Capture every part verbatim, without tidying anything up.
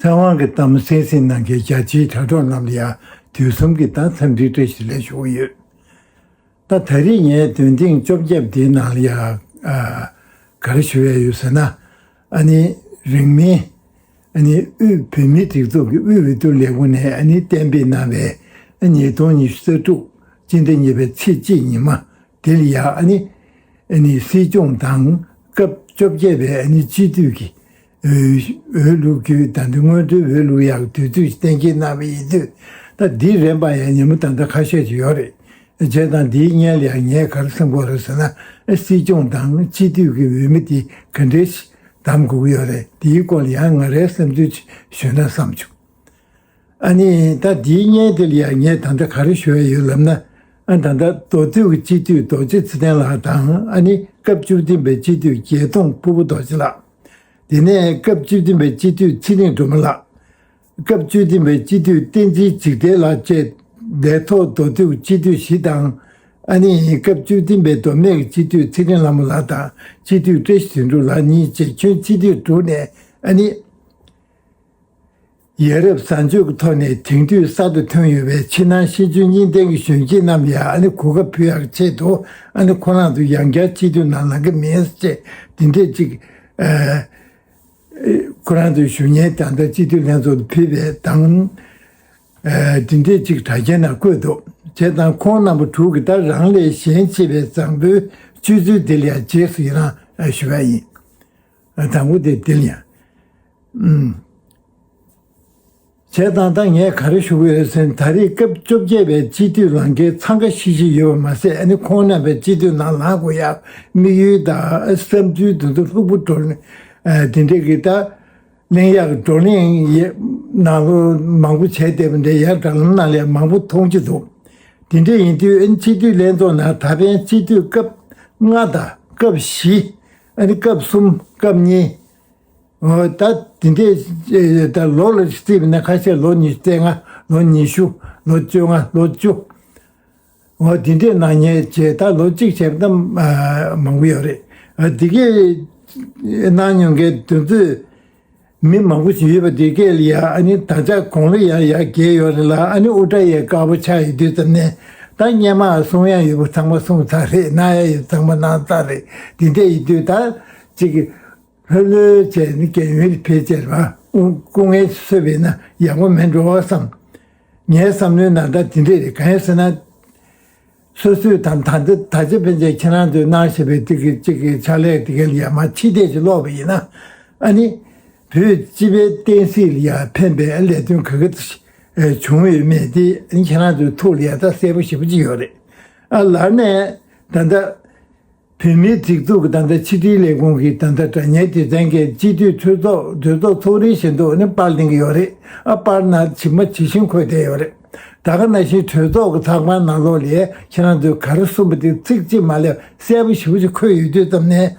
ཚེ་དབང་གི་གཏམ་གསན་གཟིགས་གནང་མཁན་རྒྱ་ཆེའི་དྲ་གྲོགས་རྣམས་ལ་ཡང་དུས་གསུམ་གྱི་ད་འཚམས་འདྲི་བཀྲ་ཤིས་བདེ་ལེགས་ཞུ་གི་ཡོད། ད་ད་རེས་ངས་འདོན་ཐེངས་བཅོ་བརྒྱད་པ་དེའི་ནང་ལ་ཡང་ཨ་ག་རེ་ཞུ་ཡ་ཡོད་ཟེར་ན། ཨ་ནི་རིང་མིན་ཨ་ནི་དབུས་བོད་མིའི་སྒྲིག་འཛུགས་ཀྱི་དབུས་འོས་བསྡུ་ལས་ཁུངས་ནས་ཨ་ནི་གཏན་འབེབས་གནང་བའི་ཨ་ཉིས་སྟོང་ཉི་ཤུ་རྩ་དྲུག་སྤྱི་ཟླ་གཉིས་པའི་ཚེས་གཅིག་ཉི་མ་དེ་ལ་ཡང་ཨ་ནི་ཨ་ནི་སྲིད་སྐྱོང་དང་སྐབས་བཅོ་བརྒྱད་པའི་ཨ་ནི་སྤྱི་འཐུས་ཀྱི་འོས་འོས་བླུག་རྒྱུའི་ད་ལྟ་སྔོན་འགྲོའི་འོས་བླུག་ཡག་དུས་ཚོད་གཏན་འཁེལ་གནང་བ་ཡིན་དུས། ད་འདིའི་རིམ་པ་ཡང་ཉིན་མོ་ད་ལྟ་ཁ་ཤས་ཅིག་ཡོད་རེད། བྱས་ཙང་འདིའི་སྔོན་ལ་ཡང་ངས་ག་རེ་གསུང་གི་ཡོད་རེད་ཟེར་ན། སྲིད་སྐྱོང་དང་སྤྱི་འཐུས་ཀྱི་འོས་མི་དེ་ག་འདྲས་ཤིག་གདམ་དགོས་ཀྱི་ཡོད་རེད། དེའི་སྐོར་ལ་ཡང་ང་རའི་བསམ་ཚུལ་ཅིག་ཞུས་ན་བསམ་བྱུང་། ཨ་ནི་ད་འདིའི་སྔོན་དེ་ལ་ཡང་ངས་ད་ལྟ་ག་རེ་ཞུ་ཡ་ཡོད་ལབ་ན། ཨ་ད་ལྟ་མདོ་སྟོད་ཀྱི་སྤྱི་འཐུས་རྡོ་རྗེ་ཚེ་བརྟན་ལགས་དང་། ཨ་ནི་སྐབས་བཅུ་བདུན་པའི་སྤྱི་འཐུས་རྒྱལ་མཚུངས་ཕུར་བུ་རྡོ་རྗེ་ལགས། དེ་ནས་སྐབས་བཅུ་བདུན་པའི་སྤྱི་འཐུས་ཚེ་རིང་སྒྲོལ་མ་ལགས། སྐབས་བཅུ་བདུན་པའི་སྤྱི་འཐུས་བསྟན་འཛིན་འཇིགས་བྲལ་ལགས་བཅས་ལས་ཐོག་མདོ་སྟོད་ཀྱི་སྤྱི་འཐུས་བཞི་དང་། ཨ་ནི་སྐབས་བཅུ་བདུན་པའི་མདོ་སྨད་ཀྱི་སྤྱི་འཐུས་ཚེ་རིང་ལྷ་མོ་ལགས་དང་སྤྱི་འཐུས་བཀྲ་ཤིས་དོན་གྲུབ་ལགས་གཉིས་བཅས་ཁྱོན་སྤྱི་འཐུས་དྲུག་ནས། ཨ་ནི་ཡ་རབས་བཟང་སྤྱོད་ཀྱི་ཐོག་ནས་དེང་དུས་གསར་དུ་ཐོན་ཡོད་པའི་ཕྱི་ནང་ཤེས་འཇོན་གཉིས་ལྡན་གྱི་གཞོན་སྐྱེས་རྣམས་ལ་ཡང་ཨ་ནི་གོ་སྐབས་ཕུལ་ཡག་ཆེད་དུ། ཨ་ནི་ཁོ་རང་ཚོ་ཡང་བསྐྱར་སྤྱི་འཐུས་ནང་ལངས་ཀྱི་མེད་ཅེས་འདི་འདྲས་ཅིག་ཨ་ཁོ་རང་ཚོའི་ཞུ་སྙན་ད་ལྟ་སྤྱི་འཐུས་ལྷན་ཚོགས་ལ་ཕུལ་བའི་དང་། ཨ་འདི་འདྲས་ཅིག་དྲ་རྒྱའི་ནང་བཀོད་འདུག་བྱས་ཙང་ཁོང་རྣམ་པ་དྲུག་གིས་ད་རང་ལས་གཞན་གཅེས་པའི་བཟང་པོའི་སྤྱོད་ཚུལ་འདི་ལ་ཡང་རྗེས་སུ་ཡི་རང་ཞུ་བ་ཡིན། ཨ་དང་པོ་དེ་འདི་ལ་ཡང་། ཨུམ། བྱས་ཙང་ད་ངས་ག་རེ་ཞུ་གི་ཡོད་ཟེར་ན། ད་རེས་སྐབས་བཅོ་བརྒྱད་པའི་སྤྱི་འཐུས་ལངས་མཁན་འཚང་ཁ་ཤིག་ཤིག་ཡོད་པ་མ་ཟད། ཨ་ནི་ཁོང་རྣམ་པའི་སྤྱི་འཐུས་ནང་ལངས་དགོས་ཡག་དམིགས་ཡུལ་དང་བསམ་ཚུལ་དེ་ཚོ་ལྷུག་པོ་བགྲོ་གླེང་། ཨ་དེ་འདྲས་ཀྱི་ད་གླེང་ཡག་བགྲོ་གླེང་ཡེ་ནང་ལོགས་མང་པོ་བྱས་བསྡད་པ་འདྲ་ཡང་དྲ་ལམ་ནང་ལ་མང་པོ་མཐོང་རྒྱུ་འདུག་དེ་འདྲས་ཡིན་དུས་ཨ་ནི་སྤྱི་འཐུས་ལྷན་ཚོགས་ནང་ད་ཕན་སྤྱི་འཐུས་སྐབས་ལྔ་དང་སྐབས་བཞི། ཨ་ནི་སྐབས་གསུམ་སྐབས་གཉིས། འོ་ད་དེ་འདྲས་ད་ལོ་ལ་བརྩིས་པ་ན་ཁ་ཤས་ལོ་ཉི་ཤུ་རྩ་ལྔ། ལོ་ཉི་ཤུ། ལོ་བཅོ་ལྔ། ལོ་བཅུ། འོ་དེ་འདྲས་གནང་མཁན་བྱས། ད་ལོ་གཅིག་བྱས་པ་ད་མང་པོ་ཡོད་རེད། འོ་དེ་གས་གནང་མྱོང་མཁན་དེ་ཚོས་མི་མང་པོ་ཞིག་ཡོད་པ་དེ་གས་ལ་ཡ་ཨ་ནི་ད་ཆ་དགུང་ལོ་ཡར་ཡར་རྒས་ཡོད་རེད་ལ། ཨ་ནི་དབུ་སྐྲ་ཡང་དཀར་པོ་ཆགས་ཡོད་དུས་ཙམ་ནས། ད་སྔོན་མ་གསུང་ཡ་ཡོད་པ་ཚང་མ་གསུངས་ཚར་རེད། གནང་ཡ་ཡོད་པ་ཚང་མ་གནང་ཚར་རེད། དེ་འདྲས་ཡིན་དུས་ད་ཅིག་ལྷོད་ལྷོད་བྱས་ནས་རྒན་ཡོལ་ཕལ་ཆེར་བ་སྐུ་ངལ་གསོས་པས་ན་ཡག་པོ་མེད་འགྲོ་བསམ། ངའི་བསམ་བློའི་ནང་ད་དེ་འདྲས་རེད། གང་ཡིན་ཟེར་ན། སོ་སོའི་ད་ད་ད་ད་ཆ་ཕན་ཆད་ཁྱེད་རང་ཚོས་གནང་བཞིན་པའི་དེ་གི་གཅིག་གི་ཕྱག་ལས་དེ་ག་ལ་ཡ་མ་ཕྱི་བལྟས་ཅིག་ཀློག་པ་ཡིན་ན། ཨ་ནི་བོད་སྤྱི་པའི་བསྟན་སྲིད་ལ་ཡ་ཕན་པའི་ལས་དོན་ག་གི་བྱུང་ཡོད་མེད་དེ་ཨ་ནི་ཁྱེད་རང་ཚོའི་ཐུགས་ལ་ཡ་ད་གསལ་པོ་ཞེ་པོ་ཅིག་ཡོད་རེད། ཨ་ལར་ནས་ད་ལྟ། བོད་མིའི་སྒྲིག་འཛུགས་ཀྱི་ད་ལྟ་ཕྱི་དྲིལ་ལས་ཁུངས་ཀྱི་ད་ལྟ་དྲ་བརྙན་སྡེ་ཚན་གྱི་སྤྱི་འཐུས་གྲོས་ཚོགས་གྲོས་ཚོགས་ཚོགས་རིང་བཞིན་དུ་ནི་པར་ལེན་གྱི་ཡོད་རེད། ཨ་པར་ནང་ཇི་མ་ཇི་བཞིན་འཁོད་བསྡད་ཡོད་རེད། ད་ག་ནང་བཞིན་གྲོས་ཚོགས་ཀྱི་ཚགས་པར་ནང་ལོགས་ལ་ཁྱེད་རང་ཚོས་ག་རེ་གསུངས་པ་དེ་ཚིག་གཅིག་མ་ལས་གསལ་པོ་ཞེ་པོ་ཅིག་འཁོད་ཡོད་དུས་ཙམ་ནས།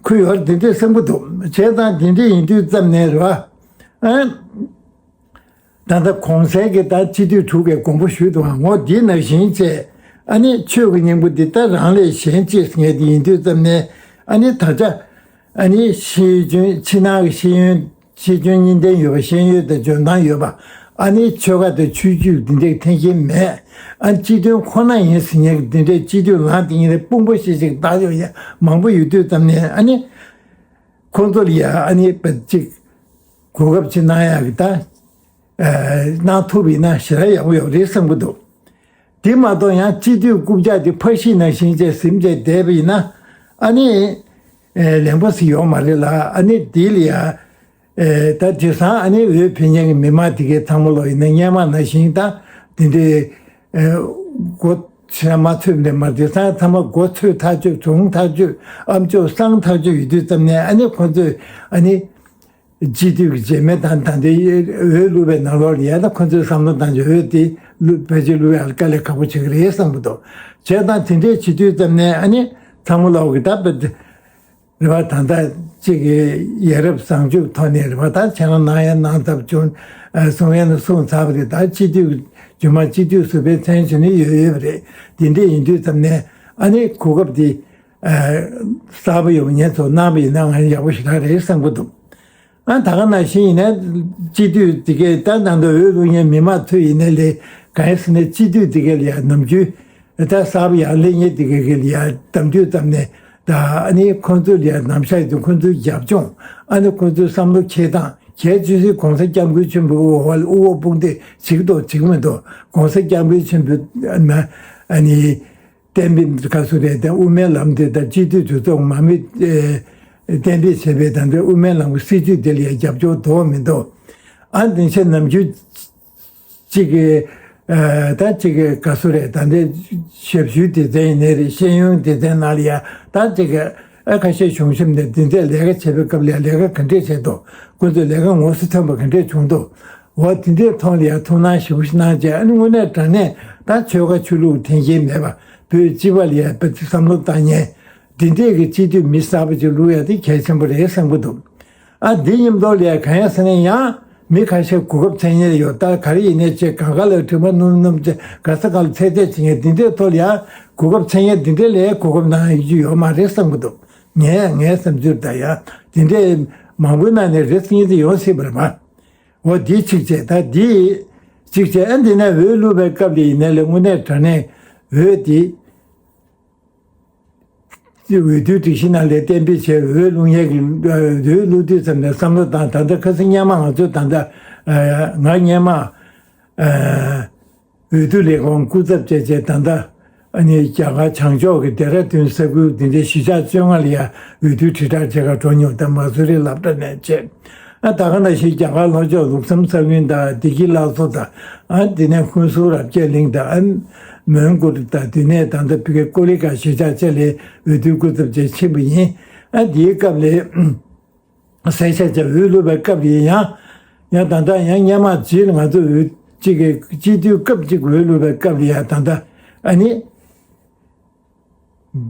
འཁོད་ཡོད་རེད། དེ་འདྲས་གསལ་པོ་འདུག་བྱས་ཙང་དེ་འདྲས་ཡིན་དུས་ཙམ་ནས་རེད་བ། ཨ། ད་ལྟ་གོང་གསལ་གྱི་ད་སྤྱི་འཐུས་དྲུག་གིས་དགོངས་པ་ཞུས་འདུག་ཨང་། འོ་འདི་ནང་བཞིན་བྱས། ཨ་ནི་ཆོས་ཀྱི་སྙིང་པོ་འདི་ད་རང་ལས་གཞན་གཅེས་ཟེར་མཁན་འདི་ཡིན་དུས་ཙམ་ནས། ཨ་ནི་ད་ཆ་ཨ་ནི་ཤེས་ཡོན་ཕྱི་ནང་གི་ཤེས་ཡོན་ཤེས་འཇོན་གཉིས་ལྡན་ཡོད་པ། ཤེས་ཡོན་དང་འཇོན་ཐང་ཡོད་པ། ཨ་ནི་ཆོལ་ཁ་དང་ཆོས་བརྒྱུད་འདི་འདྲའི་འཐེན་འཁྱེར་མེད། ཨ་ནི་སྤྱི་དོན་ཁོ་ན་ཡིན་ཟེར་མཁན་གྱི་འདི་འདྲའི་སྤྱི་འཐུས་ལངས་དེ་ཡིན་ན་དཔུང་པ་བཤིག་བཤིག་བཏང་ཡོད་ཡ་མང་པོ་ཡོད་དུས་ཙམ་ནས། ཨ་ནི་ཁོང་ཚོ་ལ་ཡ་ཨ་ནི་ཅིག་གོ་སྐབས་ཅིག་གནང་ཡག་གི་ད། ཨ་གནང་ཐུབ་པ་ཡིན་ན་ཞེ་དྲག་ཡག་པོ་ཡོད་རེད་བསམ་གྱི་འདུག་དེ་མ་གཏོགས་ཡང་སྤྱི་འཐུས་རྐུབ་བཀྱག་དེ་ཕར་ཤི་ནང་བཞིན་བྱས་ཟིན་བྱས་བསྡད་པ་ཡིན་ན། ཨ་ནི་ཨ་ལན་པོ་ཞིག་ཡོད་མ་རེད་ལ། ཨ་ནི་དེ་ལ་ཡ་ཨ་ད་དེང་སང་ཨ་ནི་འོས་འཕེན་མཁན་གྱི་མི་མང་དེ་གའི་ཚང་མ་ལོག་ཡིན་ན་སྔོན་མ་ནང་བཞིན་ད་དེ་འདྲའི་ཨ་མགོ་ཕྱིར་མ་ཚོས་འདྲ་མ། དེང་སང་ཚང་མ་མགོ་ཚོས་ཐག་ཆོད། གྱོང་ཐག་ཆོད། ཨ་མཆོག་གསང་ཐག་ཆོད་ཡོད་དུས་ཙམ་ནས། ཨ་ནི་ཁོ་ཚོས་ཨ་ནི། སྤྱི་འཐུས་ཀྱི་རྗེས་མའི་ད་ད་ལྟའི་འོས་བླུགས་པའི་ནང་ལོགས་ལ་ཡ་ད་ཁོ་ཚོའི་བསམ་བློ་བཏང་རྗེས་འོས་དེ་བླུགས་ཕལ་ཆེར་བླུགས་ཡག་དཀའ་ལས་ཁག་པོ་བྱེད་ཀྱི་རེད་བསམ་གྱི་འདུག་བྱས་ཙང་དེ་འདྲས་བྱེད་དུས་ཙམ་ནས་ཨ་ནི་ཚང་མ་ལོག་གི་ད་བ་རེད་བ། ད་ལྟ་གཅིག་གི་ཡ་རབས་བཟང་སྤྱོད་ཐོག་ནས་རེད་བ། ད་ཁྱེད་རང་གནང་ཡ་གནང་ཚར་བྱུང་། གསུང་ཡ་ནི་གསུངས་ཚར་བ་རེད། ད་སྤྱི་འཐུས་རྒྱུན་མ་སྤྱི་འཐུས་ཟུར་པའི་མཚན་བྱས་ནས་ཡོད་ཡོད་པ་རེད། དེ་འདྲས་ཡིན་དུས་ཙམ་ནས་ཨ་ནི་གོ་སྐབས་དེ། ཨ་གསར་པ་ཡོང་མཁན་ཚོ་གནང་བ་ཡིན་ན་ང་ཡག་པོ་ཞེ་དྲག་རེད་བསམ་གྱི་འདུག་ཨ་ད་ག་ནང་བཞིན་ཡིན་ན་སྤྱི་འཐུས་དེ་གས་ད་ནང་དུ་འོས་བླུག་མཁན་མི་མང་ཚོ་ཡིན་ན་ལས་གང་ཡིན་ཟེར་ན་སྤྱི་འཐུས་དེ་གས་ལ་ཡ་ནམ་རྒྱུན་ད་གསར་པ་ཡར་སླེབས་མཁན་དེ་གས་ལ་ཡ་གདམ་དུས་ཙམ་ནས་ད་ཨ་ནི་ཁོང་ཚོ་ལ་ཡ་ནམ་ཞག་དུ་ཁོང་ཚོའི་རྒྱབ་ལྗོངས། ཨ་ནི་ཁོང་ཚོའི་བསམ་བློ་འཁྱེར་སྟངས། གལ་ཆེ་ཤོས་གོང་ས་སྐྱབས་མགོན་ཆེན་པོའི་འོག་ལ་དབུ་འོག་དཔུང་འདེགས་བྱེད་ཀྱི་འདུག་བྱེད་ཀྱི་མི་འདུག་གོང་ས་སྐྱབས་མགོན་ཆེན་པོའི་ན་ཨ་ནི། གཏན་འབེབས་ག་ཚོད་རེད་དེ་དབུ་མའི་ལམ་དེ་དང་སྤྱི་འཐུས་གྲོས་ཚོགས་མང་མོས་ཨེ་གཏན་འབེབས་བྱས་པའི་ད་ལྟའི་དབུ་མའི་ལམ་གྱི་སྲིད་བྱུས་དེ་ལ་ཡང་རྒྱབ་སྐྱོར་དོགས་མི་འདུག་ཨ་ནི་དེ་ཆེ་ནམ་རྒྱུན་གཅིག་གི་ཨ་ད་གཅིག་གི་ག་ཚོད་རེད། ད་ལྟའི་ཞབས་ཞུའི་སྡེ་ཚན་ཡིན་ནའི་རེད། ཤེས་ཡོན་སྡེ་ཚན་ནང་ལ་ཡང་ད་གཅིག་གི་ཨ་ཁ་ཤས་བྱུང་ཞིམ་ནས་འདི་འདྲས་ལས་ཀ་བྱེད་པའི་སྐབས་ལ་ཡང་ལས་ཀ་ག་འདྲས་བྱས་འདུག་ཁོ་ཚོས་ལས་ཀ་ངོ་སོ་ཐོན་པ་ག་འདྲས་བྱུང་འདུག་འོ་དེ་འདྲའི་ཐོག་ལ་ཡང་ཐུགས་སྣང་ཞེ་པོ་ཞིག་གནང་བྱས། ཨ་ནི་དངོས་གནས་དྲང་གནས་ད་ཆོལ་ཁ་ཆོས་ལུགས་འཐེན་འཁྱེར་མེད་པ་བོད་སྤྱི་པ་ལ་ཡང་བོད་བསམ་བློ་བཏང་མཁན་འདི་འདྲས་ཀྱི་སྤྱི་འཐུས་མི་གསར་པ་ཅིག་བླུག་ཡ་དེ་གལ་ཆེན་པོ་རེད་བསམ་གྱི་འདུག་ཨ་འདི་མཉམ་དུ་ལ་ཡང་གང་ཡང་ཟེར་ན་ཡང་མི་ཁ་ཤས་གོ་སྐབས་འཚོལ་མཁན་ཡོད། ད་ག་རེ་ཡིན་ནའི་ཅིག་གང་ག་ལ་དྲི་མ་སྣུམ་སྣུམ་ཅིག་ག་ས་ག་ལ་ཚད་ཚད་བྱེད་མཁན་འདི་འདྲའི་ཐོག་ལ་ཡང་གོ་སྐབས་འཚོལ་མཁན་འདི་འདྲས་ལ་ཡང་གོ་སྐབས་གནང་ཡོང་རྒྱུ་ཡོད་མ་རེད་བསམ་གྱི་འདུག་ངས་ངའི་བསམ་ཚུལ་ད་ཡང་དེ་འདྲས་མང་པོའི་ནང་ནས་རེ་སྙིང་རྗེ་ཡོང་སྲིད་པ་རེད་པ། འོ་འདི་གཅིག་བྱས། ད་འདི་གཅིག་བྱས། ཨ་འདི་ནས་འོས་བླུག་པའི་སྐབས་ལ་ཡིན་ནའི་ལས་དངོས་གནས་དྲང་གནས་འོས་འདི་འོས་བསྡུའི་སྒྲིག་གཞི་ནང་ལ་གཏན་འབེབས་བྱས་འོས་བླུག་མཁན་གྱི་འོས་བླུག་དུས་ཙམ་ནས་བསམ་བློ་བཏང་། ད་ལྟ་ཁ་སང་སྔོན་མ་ང་ཚོས་ད་ལྟ་ང་སྔོན་མ། འོས་བསྡུ་ལས་ཁུངས་སྐུ་ཚབ་བྱས་བྱས་ད་ལྟ་ཨ་ནི་རྒྱ་གར་བྱང་ཕྱོགས་ཀྱི་ལྡེ་ར་ལྡུན་ས་ཁུལ་འདི་འདྲའི་གཞིས་ཆགས་བཅོ་ལྔ་ལ་ཡང་འོས་བསྡུ་དྲིལ་བསྒྲགས་བྱེད་གར་འགྲོ་མྱོང་། ད་མ་སུ་རི་སློབ་གྲྭ་ནས་བྱས། ཨ་ད་ག་ནང་བཞིན་རྒྱ་གར་ལྷོ་ཕྱོགས་ལུགས་བསམ་ས་ཁུལ་དང་བདེ་སྐྱིད་ལྷ་མཚོ་དང་། ཨ་དེ་ནས་ཧུན་སུར་རབ་རྒྱས་གླིང་དང་། ཨ་མོན་གྷོ་དང་། དེ་ནས་ད་ལྟ་བི་ཀེ་ཀོ་ལི་གྷལ་གཞིས་ཆགས་བཅས་ལ་འོས་བསྡུ་སྐུ་ཚབ་བྱས་ཕྱིན་པ་ཡིན། ཨ་དེའི་སྐབས་ལ། གསལ་བཤད་བྱས་འོས་བླུག་པའི་སྐབས་ལ་ཡང་། ཡང་ད་ལྟ་ཡང་སྔོན་མ་རྗེས་ལ་ང་ཚོ་འོས་གཅིག་གི་སྤྱི་འཐུས་སྐབས་གཅིག་འོས་བླུག་པའི་སྐབས་ལ་ཡང་ད་ལྟ་ཨ་ནི།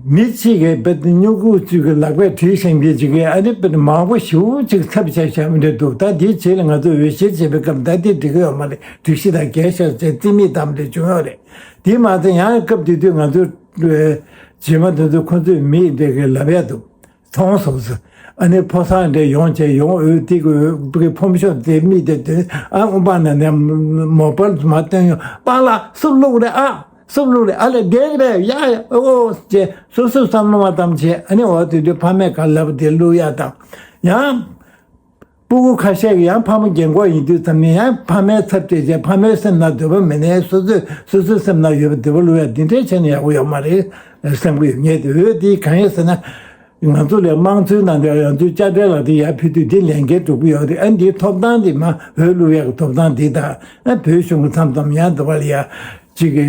མི་གཅིག་གིས་བེད་སྨྱུ་གུ་གཅིག་གི་ལག་པས་བྲིས་ཤིང་བྱས་གཅིག་གིས་ཨ་ནི་བེད་མང་པོ་ཞེ་པོ་ཅིག་ཚབ་བྱས་བཞག་མི་འདྲ་འདུག་ད་འདིའི་རྗེས་ལ་ང་ཚོ་འོས་བཤེར་བྱེད་པའི་སྐབས་ད་འདི་འགྲིག་གི་ཡོད་མ་རེད། སྒྲིག་གཞི་དང་འགལ་ཤག་ཅེས་རྩིས་མེད་བཏང་མི་འདྲ་བྱུང་ཡོད་རེད། དེ་མ་ཚད་ཡང་སྐབས་དེ་དུས་ང་ཚོ་རྗེས་མ་དེ་ཚོ་ཁོ་ཚོས་མི་འདྲ་གི་ལབ་ཡ་འདུག་མཐོང་སོང་ཟེར། ཨ་ནི་ཕོ་གསར་འདྲ་ཡོང་བྱས་ཡོང་འོས་དེ་གི་འོས་ཀྱི་ཕོམ་ཤོག་དེ་མི་དེ་དོན། ཨ་དབུ་འཕང་ནང་ནས་མོ་པར་མ་བཏོན་ཡོང་། པཱ་ལགས་སུ་བླུག་རེད། ཨ་སུ་བླུག་རེད། ཨ་ལས་བསྡད་རེད་པས། ཡ་ཡ་ཨོ་ཅེས་སོ་སོས་བསམ་བློ་མ་བཏང་བྱས། ཨ་ནི་འོ་དེ་དུས་ཕ་མས་ག་ལབ་དེ་བླུག་ཡ་དང་། ཡང་སྤུ་གུ་ཁ་ཤས་ཀྱིས་ཡང་ཕ་མ་རྒན་གོག་ཡིན་དུས་ཙམ་ནས་ཡང་ཕ་མའི་ཚབ་བྱས་བྱས་ཕ་མའི་སེམས་ནང་འདོད་པ་མེད་ནའི་སོ་སོས་སོ་སོའི་སེམས་ནང་ཡོད་པའི་འདོད་པ་བླུག་ཡ་འདི་འདྲའི་བྱས་ན་ཡག་པོ་ཡོད་མ་རེད་བསམ་གྱི་ཡོད། ངས་དེ་འོས་དེ་གང་ཡིན་ཟེར་ན། ང་ཚོ་ལས་དམངས་གཙོའི་ནང་དུ་ང་ཚོའི་དཔྱ་ཁྲལ་ལག་དེབ་ཡར་ཕུལ་དུས་འདི་ལས་འགན་སྒྲུབ་ཀྱི་ཡོད་རེད། ཨ་འདིའི་ཐོབ་ཐང་འདི་མ་འོས་བླུག་ཡག་གི་ཐོབ་ཐང་འདི་དང་། ཨ་བོད་གཞུང་གི་མཚམས་མཚམས་ཡང་འདི་བ་ལ་ཡ་གཅིག་གི་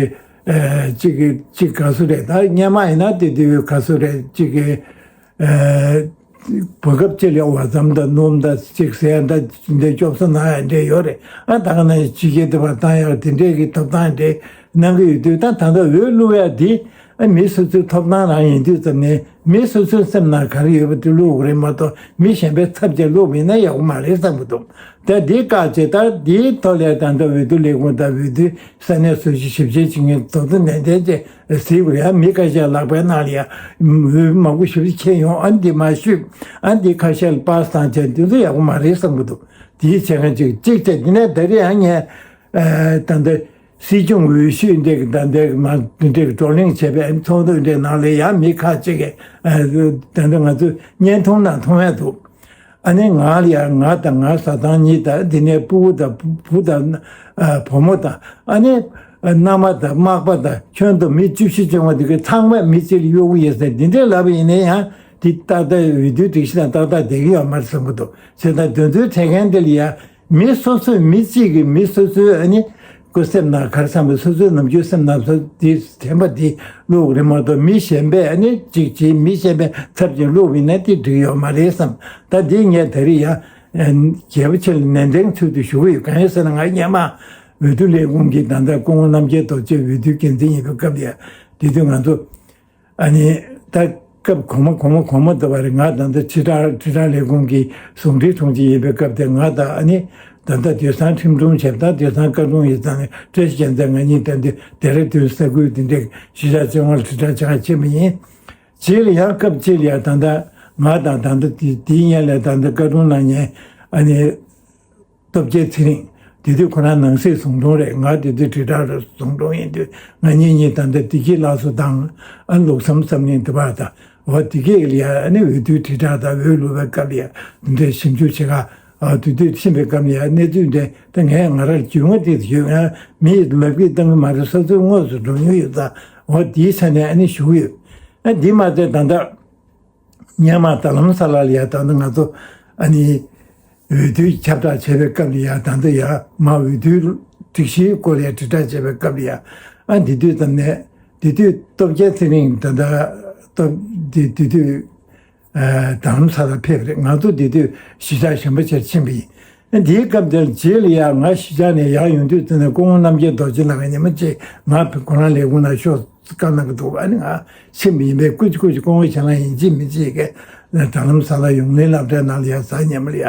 ཨ་གཅིག་གི་གཅིག་ག་ཚོད་རེད། ད་སྔོན་མ་ཡིན་ན་དེ་དུས་ག་ཚོད་རེད། གཅིག་གི་ཨ་བར་སྐབས་གཅིག་ལ་བར་མཚམས་དང་སྣུམ་དང་གཅིག་ཟས་དང་འདི་སྐྱོབ་གསོ་གནང་ཡག་འདྲ་ཡོད་རེད། ཨ་ད་ག་ནང་བཞིན་ཕྱི་རྒྱལ་དུ་བ་བཏང་ཡག་དེ་འདྲས་ཀྱི་ཐོབ་ཐང་འདྲ་གནང་གི་ཡོད་དུས། ད་ད་ལྟ་འོས་བླུག་ཡག་འདི་ཨ་མི་སོ་སོའི་ཐོབ་ཐང་རང་ཡིན་དུས་ཙམ་ནས་མི་སོ་སོའི་སེམས་ནང་ག་རེ་ཡོད་པ་དེ་བླུག་དགོས་རེད་མ་གཏོགས་མི་གཞན་པའི་ཚབ་བྱས་བླུག་པ་ཡིན་ན་ཡག་པོ་མ་རེད་བསམ་གྱི་འདུག་ད་འདི་བཀག་བྱས། ད་འདིའི་ཐོག་ལ་ད་ལྟ་འོས་བསྡུ་ལས་ཁུངས་དང་འོས་བསྡུ་ས་གནས་སོ་སོའི་ཞིབ་བཤེར་བྱེད་མཁན་དོ་དོ་ནན་ཏན་བྱས་གཟིགས་དགོས་རེད། ཨ་མི་ཁ་ཤས་ལག་པའི་ནང་ལ་ཡ་འོས་མང་པོ་ཞིབ་ཕྲ་ཁྱེར་ཡོང་། ཨ་འདི་མ་ཞུས། ཨ་འདི་ཁ་ཤས་ལ་པཱ་སི་བཏང་བྱས་འདི་ཚོ་ཡག་པོ་མ་རེད་བསམ་གྱི་འདུག་དེའི་བྱེད་མཁན་གཅིག་གཅིག་བྱས། འདི་ནས་ད་རེས་ཡང་ངས་ཨ་ད་ལྟ་སྲིད་སྐྱོང་འོས་ཤོག་འདི་གི་ད་ལྟའི་མ་འདི་གི་བགྲོ་གླེང་བྱས་པའི་ཚོགས་འདུ་འདིའི་ནང་ལ་ཡང་མི་ཁག་ཅིག་གིས་ཨ་ད་ལྟ་ང་ཚོ་བརྙན་ཐུང་ནང་མཐོང་ཡ་འདུག་ཨ་ནི་ང་ལ་ཡང་ང་དང་ང་བཟའ་ཚང་གཉིས་དང་དེ་ནས་སྤུ་གུ་དང་བུ་དང་ཨ་བུ་མོ་དང་ཨ་ནི་མནའ་མ་དང་མག་པ་དང་ཁྱོན་བསྡོམས་མི་བཅུ་བཞི་བཅོ་ལྔ་འདི་གི་ཚང་མས་མི་གཅིག་ལ་གཡོག་གི་ཡོད་ཟེར་འདི་འདྲས་ལབ་པ་ཡིན་ན་ཡང་འདི་ཏག་ཏག་འོས་བསྡུའི་སྒྲིག་གཞི་དང་ཏག་ཏག་བསྡད་ཀྱི་ཡོད་མ་རེད་བསམ་གྱི་འདུག་བྱས་ཙང་དེ་ཚོའི་བྱེད་མཁན་དེ་ལ་ཡང་མི་སོ་སོས་མི་གཅིག་གིས་མི་སོ་སོའི་ཨ་ནི་ཀོ་སེམས་ནང་ག་རེ་བསམ་པའི་སོ་སོའི་ནམ་རྒྱུན་སེམས་ནང་སོ་དེ་དྲན་པ་དེ་བླུག་རེད་མ་གཏོགས་མི་གཞན་པས་ཨ་ནི་གཅིག་བྱས་མི་གཞན་པའི་ཚབ་ཀྱིས་བླུག་པ་ཡིན་ན་དེ་འགྲིག་ཡོད་མ་རེད་བསམ། ད་དེ་ངས་ད་རེས་ཡང་རྒྱལ་པོ་ཆེ་ལ་ནན་ཏན་ཚུལ་དུ་ཞུ་གི་ཡོད། གང་ཡིན་ཟེར་ན་ང་སྔོན་མ་འོས་བསྡུ་ལས་ཁུངས་ཀྱི་ད་ལྟ་སྐུ་ངོ་རྣམ་རྒྱལ་རྡོ་རྗེ་འོས་བསྡུའི་འགན་འཛིན་ཡིན་པའི་སྐབས་ལ་དེ་དུས་ང་ཚོ་ཨ་ནི་ད་སྐབས་གོང་མ་གོང་མ་གོང་མ་ད་བར་ང་ད་ལྟ་དྲིལ་བསྒྲགས་དྲིལ་བསྒྲགས་ལས་ཁུངས་ཀྱི་ཟུང་འབྲེལ་དྲུང་ཆེ་ཡིན་པའི་སྐབས་དེ་ང་དང་ཨ་ནི་ད་ལྟ་དུད་ཚང་ཁྲིམས་དྲུང་བྱས་པ་དང་དུད་ཚང་བཀའ་དྲུང་ཡིན་ཙང་ནས་བཀྲ་ཤིས་རྒྱལ་མཚན་ང་གཉིས་ད་ལྟ་དེ་རེ་དུས་ས་ཁུལ་དེ་འདྲའི་གཞིས་ཆགས་བཅོ་ལྔ་ལ་དྲིལ་བསྒྲགས་བྱེད་གར་ཕྱིན་པ་ཡིན། རྗེས་ལ་ཡང་སྐབས་གཅིག་ལ་ཡང་ད་ལྟ་ང་དང་ད་ལྟ་དེ་དེའི་སྔོན་ལ་ད་ལྟ་བཀའ་དྲུང་གནང་མཁན་ ཨ་ནི་སྟོབས་རྒྱལ་ཚེ་རིང་། དེ་དུས་ཁོ་རང་ནང་སྲིད་ཟུང་དྲུང་རེད། ང་དེ་དུས་དྲིལ་བསྒྲགས་ཟུང་དྲུང་ཡིན་དུས། ང་གཉིས་གཉིས་ད་ལྟ་བདེ་སྐྱིད་ལགས་སུ་དང་། ཨ། ལུགས་བསམ་བསམ་གླིང་དེ་བར་དང་། འོ་དེ་གས་ལ་ཡ། ཨ་ནི་འོས་བསྡུའི་དྲིལ་བསྒྲགས་དང་འོས་བླུག་པའི་སྐབས་ལ་ཡ། འདི་འདྲའི་ཞིབ་འཇུག་བྱེད་ག་ཨ། དུས་དུས་ཕྱིན་པའི་སྐབས་ལ་ཡ། གནས་ཚུལ་འདི་ད་ངས་ང་རང་རྒྱུས་མངའ་དེ་ཡོད། ང་མིས་ལབ་ཀྱི་བཏང་གི་མ་རེད། ས་ཚོད་དངོས་སུ་འགྲོ་མྱོང་ཡོད་ཙང་། འོ་དེའི་ཆ་ནས་ཨ་ནི་ཞུ་གི་ཡོད། ཨ། འདི་མ་ཚད་ད་ལྟ་སྔོན་མ་རྡ་རམ་ས་ལ་ལ་ཡ། ད་ལྟ་ང་ཚོ་ཨ་ནི་འོས་བསྡུའི་ཁྱབ་བསྒྲགས་བྱས་པའི་སྐབས་ལ་ཡ། ད་ལྟ་ཡ་མ་འོས་བསྡུའི་སྒྲིག་གཞིའི་སྐོར་ལ་ཡ་དྲིལ་བསྒྲགས་བྱས་པའི་སྐབས་ལ་ཡ། ཨ། དེ་དུས་ཙམ་ནས། དེ་དུས་སྟོབས་རྒྱལ་ཚེ་རིང་། ད་ལྟ་སྟོབས། དེ་དེ་དུས་ཨ། རྡ་རམ་ས་ལ་ཕེབས་པ་རེད། ང་ཚོ་དེ་དུས་གཞིས་ཆགས་གཞན་པ་ཅིག་ཕྱིན་པ་ཡིན། ཨ། དེའི་སྐབས་དེར་རྗེས་ལ་ཡ་ང་གཞིས་ཆགས་ནས་ཡར་ཡོང་དུས་ཙམ་ནས་སྐུ་ངོ་རྣམ་རྒྱལ་རྡོ་རྗེ་ལགས་ཀྱིས་ཉི་མ་གཅིག་ང་ཁོ་རང་ལས་ཁུངས་ནང་ཤོག་བཀའ་གནང་གི་འདུག་ཨ་ནི་ང་ཕྱིན་པ་ཡིན་པས། སྐུ་མཁྱེན། སྐུ་མཁྱེན། སྐུ་ངོ་ཁྱེད་རང་ཡིན་གཅིག་མིན་གཅིག་གིས་རྡ་རམ་ས་ལ་ཡོངས་གླིང་སློབ་གྲྭའི་ནང་ལ་ཡ་གཟའ་ཉི་མ་ལ་ཡ།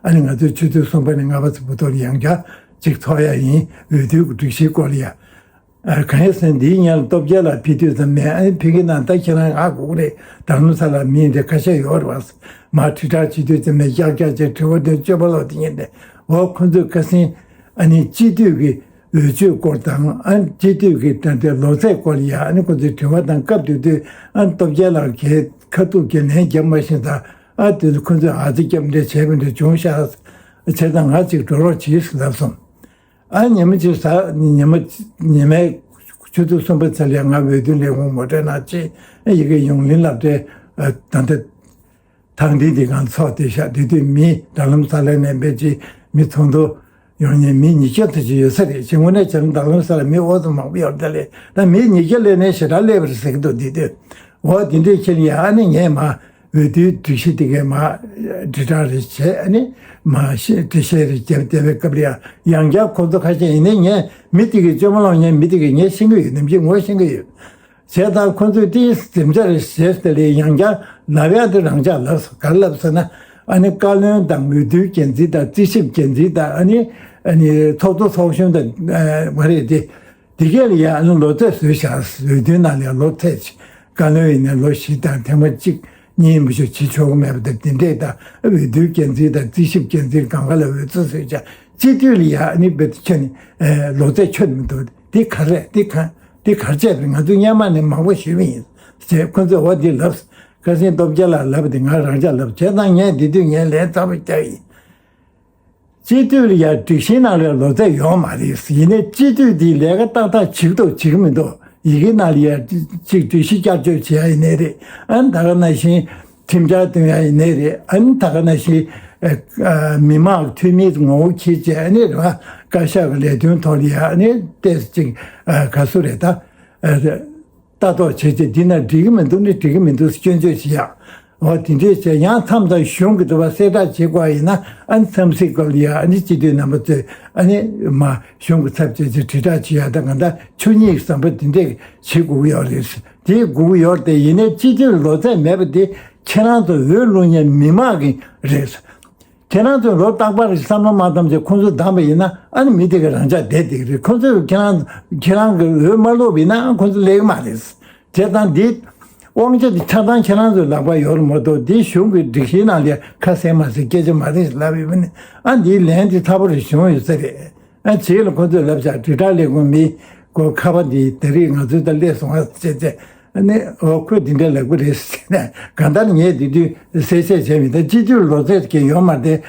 ཨ་ནི་ང་ཚོས་ཆུ་ཚོད་གསུམ་པ་ནས་ལྔ་པ་ཚོའི་བར་དུ་ལ་ཡང་བསྐྱར་གཅིག་ཚོགས་ཡ་ཡིན། འོས་བསྡུའི་སྒྲིག་གཞིའི་སྐོར་ལ་ཡ། ཨ། གང་ཡིན་ཟེར་ན་འདིའི་སྔོན་ལ་སྟོབས་རྒྱལ་ལགས་ཕེབས་དུས་ཙམ་ནས། ཨ་ནི་ཕ་གི་ནང་ད་ཁྱེད་རང་ཨ་དགོས་ཀྱི་རེད། རྡ་རམ་ས་ལ་མི་འདི་ཁ་ཤས་ཡོད་རེད་པ། མར་དྲིལ་བསྒྲགས་བྱེད་དུས་ཙམ་ནས་ཀྱག་ཀྱག་བྱས། དྲི་བ་འདོན། སྤྱོད་པ་ལོག་དེ་ཉིད་དེ། འོ་ཁོ་ཚོས་ཁ་སང་ཨ་ནི་སྤྱི་འཐུས་ཀྱི་འོས་ཆོས་སྐོར་དང་། ཨ་ནི་སྤྱི་འཐུས་ཀྱི་ད་ལྟའི་ལོ་ཚད་སྐོར་ལ་ཡ། ཨ་ནི་ཁོ་ཚོས་དྲི་བ་དང་སྐབས་དེ་དུས། ཨ་ནི་སྟོབས་རྒྱལ་ལགས་ཀྱིས་ཁ་ཐུག་གི་ལན་བརྒྱབ་མ་ཤེས་ཙང་། ཨ། དེ་ཚོ་ཁོ་ཚོས་ཨ་ཙི་རྒྱབ་འདྲ་བྱས་པ་འདྲ་བྱུང་ཤག་བྱས་ཙང་ང་གཅིག་འགྲོ་རོགས་གྱིས་ལབ་སོང་། ཨ། ཉི་མ་གཅིག་གཟའ། ཉི་མ། ཉི་མའི་ཆུ་ཚོད་གསུམ་པ་ཚེ་ལ་ཡ་ང་འོས་བསྡུ་ལས་ཁུངས་མོ་ཊའི་ནང་ཕྱིན། ཨ། ཡ་གི་ཡོངས་གླིང་སློབ་གྲྭའི། ཨ། ད་ལྟ་ཐང་འདི་འདི་གང་ཚོགས་བསྡད་ཤག་དེ་དུས་མི་རྡ་རམ་ས་ལ་ནས་ཕལ་ཆེར་མི་ཚོགས་འདུ་ཡོང་མཁན་མི་ཉིས་བརྒྱ་ཙམ་ཅིག་ཡོད་ས་རེད། ཅིག་དངོས་གནས་བྱས་ན་རྡ་རམ་ས་ལ་མི་ཨོ་ཙམ་མང་པོ་ཡོད་རེད། ད་ལས་ད་མི་ཉིས་བརྒྱ་སླེབས་ནས་ཞེ་དྲག་སླེབས་པ་རེད་ཟེར་གྱི་འདུག་དེ་དུས། འོ་དེ་འདྲའི་ཆེད་ལ་ཡ། ཨ་ནི་ངས་མར་འོས་བསྡུའི་སྒྲིག་གཞི་དེ་གའི་མར་དྲིལ་བསྒྲགས་རེ་བྱས། ཨ་ནི་མར་ཤེ། འགྲེལ་བཤད་རེ་བརྒྱབ་བསྡད་པའི་སྐབས་ལ་ཡ། ཡང་བསྐྱར་ཁོ་ཚོ་ཁ་ཤས། ཡིན་ནའི་ངས་མི་དེ་གའི་སྤྱོད་པ་ལོག་མཁན་མི་དེ་གའི་ངས་ཤེས་ཀྱི་ཡོད། ནམ་རྒྱུན་ངོ་ཤེས་ཀྱི་ཡོད། བྱས་ཙང་ཁོ་ཚོས་དེའི་འཛེམ་བྱ་རེ་བྱས་ཏེ་ལས་ཡང་བསྐྱར་ལབ་ཡག་དེ་རང་འཇགས་ལབ་སོང་། ག་རེ་ལབ་ཟེར་ན། ཨ་ནི་བཀའ་བློན་དང་འོས་བསྡུའི་འགན་འཛིན་དང་རྩིས་ཞིབ་འགན་འཛིན་དང་། ཨ་ནི། ཨ་ནི་ཚོགས་གཙོ་ཚོགས་གཞོན་དང་། ཨ། མ་རེད་དེ། དེ་གས་ལ་ཡ། ཨ་ནི་ལོ་ཚད་བཟོས་བཞག་འོས་བསྡུའི་ནང་ལ་ཡ་ལོ་ཚད་ཅིག་བཀའ་བློན་ཡིན་ན་ལོ་བཞི་དང་ཐེངས་མ་གཅིག་གཉིས་མི་ཤོག་བྱེད་ཆོག་གི་མེད་པ་དང་། དེ་འདྲས་དང་། འོས་བསྡུའི་འགན་འཛིན་དང་རྩིས་ཞིབ་འགན་འཛིན་གང་ག་ལ་འོས་བསྡུ་བཟོས་བཞག་སྤྱི་འཐུས་ལ་ཡ། ཨ་ནི་བེད་ཁྱོད་ནི། ཨ། ལོ་ཚད་ཁྱོད་མི་འདུག་དེ་ག་རེད། དེ་ག་དེ་ག་རེ་བྱས་པ་རེད། ང་ཚོ་སྔོན་མ་ནས་མང་པོ་ཞུས་པ་ཡིན་ཟེར། ཁོ་ཚོས་འོ་དེ་ལབ། ཁ་སང་སྟོབས་རྒྱལ་ལགས་ལབ་པ་དེ་ང་རང་འཇགས་ལབ། བྱས་ཙང་ངས་དེ་དུས་ངས་ལན་གསལ་པོ་བརྒྱབ་ཡིན། སྤྱི་འཐུས་ལ་ཡ་སྒྲིག་གཞིའི་ནང་ལ་ལོ་ཚད་ཡོད་མ་རེད། ཡིན་ནའི་སྤྱི་འཐུས་འདིས་ལས་ཀ་ཏག་ཏག་བྱེད་ཀྱི་འདུག་བྱེད་ཀྱི་མི་འདུག་ཡི་གེ་ནང་ལ་ཡ་ཅིག་སྒྲིག་གཞི་བསྐྱར་བཅོས་བྱེད་ཡ་ཡིན་ནའི་རེད། ཨ་ནི་ད་ག་ནང་བཞིན་ཁྲིམས་འཆར་འདོན་ཡ་ཡིན་ནའི་རེད། ཨ་ནི་ད་ག་ནང་བཞིན། ཨ། ཨ། མི་མང་གི་འཐུས་མིའི་ངོ་བོ་འཁྱེར་བྱས། ཨ་ནི་རེད་པ། བཀའ་ཤག་གི་ལས་དོན་ཐོག་ལ་ཡ། ཨ་ནི་ཏོག་ཙམ་ཅིག་ཨ། ག་ཚོད་རེད་ད། ཨ། ལྟ་རྟོག་བྱས་བྱས། འདི་ན་འགྲིག་གི་མི་འདུག་ནི་འགྲིག་གི་མི་འདུག་སྐྱོན་བརྗོད་བྱེད་ཡ། འོ་དེ་འདྲས་བྱས། ཡང་མཚམས་མཚམས་གཞུང་གི་འདུག་པ། གསལ་བསྒྲགས་བྱེད་དགོས་ཡིན་ན། ཨ་ནི་འཚམས་གཟིགས་སྐབས་ལ་ཡ། ཨ་ནི་སྤྱི་འཐུས་རྣམ་པ་ཚོས་ཨ་ནི་མར་གཞུང་གི་ཚབ་བྱས་བྱས་དྲིལ་བསྒྲགས་བྱེད་ཡ། ད་གང་ལྟར་ཆོས་ཉིད་ཀྱི་ཟམ་པ་འདི་འདྲས་བྱེད་དགོས་ཀྱི་ཡོད་རེད། དེ་དགོས་ཀྱི་ཡོད་རེད་དེ། ཡིན་ནའི་སྤྱི་འཐུས་ལོ་ཚད་མེད་པ་དེ་ཁྱེད་རང་ཚོ་འོས་བླུག་མཁན་མི་མང་གི་རེད། ཁྱེད་རང་ཚོས་ལོ་རྟག་པར་བསམ་བློ་མ་བཏང་བྱས་ཁོང་ཚོ་བདམས་པ་ཡིན་ན། ཨ་ནི་མི་དེ་ག་རང་འཇགས་བསྡད་བསྡད་ཀྱི་རེད། ཁོང་ཚོས་ཁྱེད་རང་ཁྱེད་རང་གི་འོས་མ་བླུགས་པ་ཡིན་ན་ཁོང་ཚོ་སླེབས་ཀྱི་མ་རེད། བྱས་ཙང་འདི་དབང་ཆ་འདི་ཆ་ཚང་ཁྱེད་རང་ཚོའི་ལག་པར་ཡོད་རེད་མ་གཏོགས། འདི་གཞུང་གི་སྒྲིག་གཞིའི་ནང་ལ་ཁ་གསལ་མ་གསལ་སྐད་ཆ་མ་རེད་ལབ་ཡོད་པ་ནི། ཨ། འདིའི་ལན་འདི་ཚ་པོ་རེ་བྱུང་ཡོད་ས་རེད། ཨ། རྗེས་ལ་ཁོ་ཚོས་ལབ་བཞག་དྲིལ་བསྒྲགས་ལས་ཁུངས་མི་ཁོ་ཁ་པ་འདི་ད་རེས་ང་ཚོའི་ད་སླེབས་སོང་བ་བྱས་བྱས། ཨ་ནི་འོ་ཁོས་འདི་འདྲ་ལབ་ཀྱི་རེད་ཟེར་ནས། གང་ལྟར་ངས་འདི་དུས་གསལ་བཤད་བྱས་མི་ད། སྤྱི་འཐུས་ལོ་ཚད་ཀྱི་ཡོད་མ་རེད།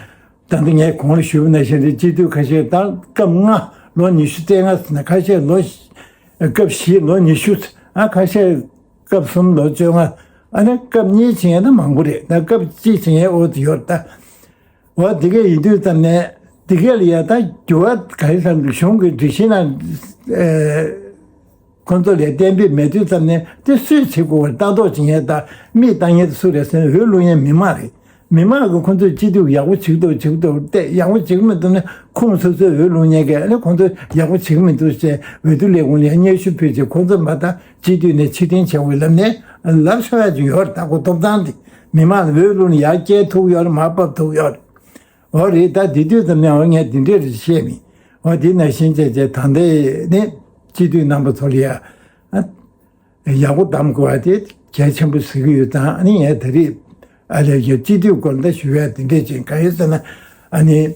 ད་ལྟ་ངས་གོང་ལ་ཞུས་པ་ནང་བཞིན་རེད། སྤྱི་འཐུས་ཁ་ཤས་ད་སྐབས་ལྔ་ལོ་ཉི་ཤུ་རྩ་ལྔ་ཟེར་ན། ཁ་ཤས་ལོ་སྐབས་བཞི་ལོ་ཉི་ཤུ། ཨ། ཁ་ཤས་སྐབས་གསུམ་ལོ་བཅོ་ལྔ། ཨ་ནི་སྐབས་གཉིས་བྱེད་མཁན་ད་མང་པོ་རེད། ད་སྐབས་གཅིག་བྱེད་མཁན་ཨོ་ཙི་ཡོད་རེད་ད། འོ་དེ་གས་ཡིན་དུས་ཙམ་ནས་དེ་གས་ལ་ཡ་ད་འགྱུར་བ་ག་རེ་བཏང་འདུག་གཞུང་གི་སྒྲིག་གཞི་ནང་ཨེ་ཁོང་ཚོ་ལ་གཏན་འབེབས་མེད་དུས་ཙམ་ནས་དེ་སུས་བྱེད་དགོས་པར་ལྟ་རྟོག་བྱེད་མཁན་དང་མིག་ལྟ་མཁན་དེ་སུ་རེད་ཟེར་ན། འོས་བླུག་མཁན་མི་མང་རེད། མི་མང་གིས་ཁོང་ཚོས་སྤྱི་འཐུས་ཡག་པོ་བྱེད་ཀྱི་འདུག་བྱེད་ཀྱི་འདུག་བལྟས། ཡག་པོ་བྱེད་ཀྱི་མི་འདུག་ན་ཁོངས་སོ་སོའི་འོས་བླུག་མཁན་གྱིས་ཨ་ནི་ཁོང་ཚོ་ཡག་པོ་བྱེད་ཀྱི་མི་འདུག་ཅེས་འོས་བསྡུ་ལས་ཁུངས་ལ་སྙན་ཞུ་ཕུལ་རྗེས་ཁོང་ཚོ་མ་ད་སྤྱི་འཐུས་ནས་ཕྱིར་འཐེན་བྱ་དགོས་ལབ་ནས་ལབ་ཆོག་ཡ་ཅིག་ཡོད་རེད། ད་ཁོ་ཐོབ་ཐང་དེ་མི་མང་ལ་འོས་བླུགས་ནས་ཡར་སྐྱེལ་ཐུབ་ཡོད་རེད། མར་ཕབ་ཐུབ་ཡོད་རེད། འོ་རེད། ད་དེ་དུས་ཙམ་ནས་འོ་ངས་དེ་འདྲས་རེད་བཤད་མིན། འོ་དེ་ནང་བཞིན་བྱས་བྱས་ད་ལྟའི་ནི་སྤྱི་འཐུས་རྣམ་པ་ཚོ་ལ་ཡ། ཨ། ཡག་པོ་གདམ་དགོས་པ་དེ་གལ་ཆེན་པོ་གཟིགས་ཀྱི་ཡོད་ཙང་། ཨ་ནི་ངས་ད་རེས་ཨ་ལས་ཀྱི་སྤྱི་འཐུས་སྐོར་ད་ཞུ་ཡ་དེ་འདྲས་ཅིག་གང་ཡིན་ཟེར་ན། ཨ་ནི།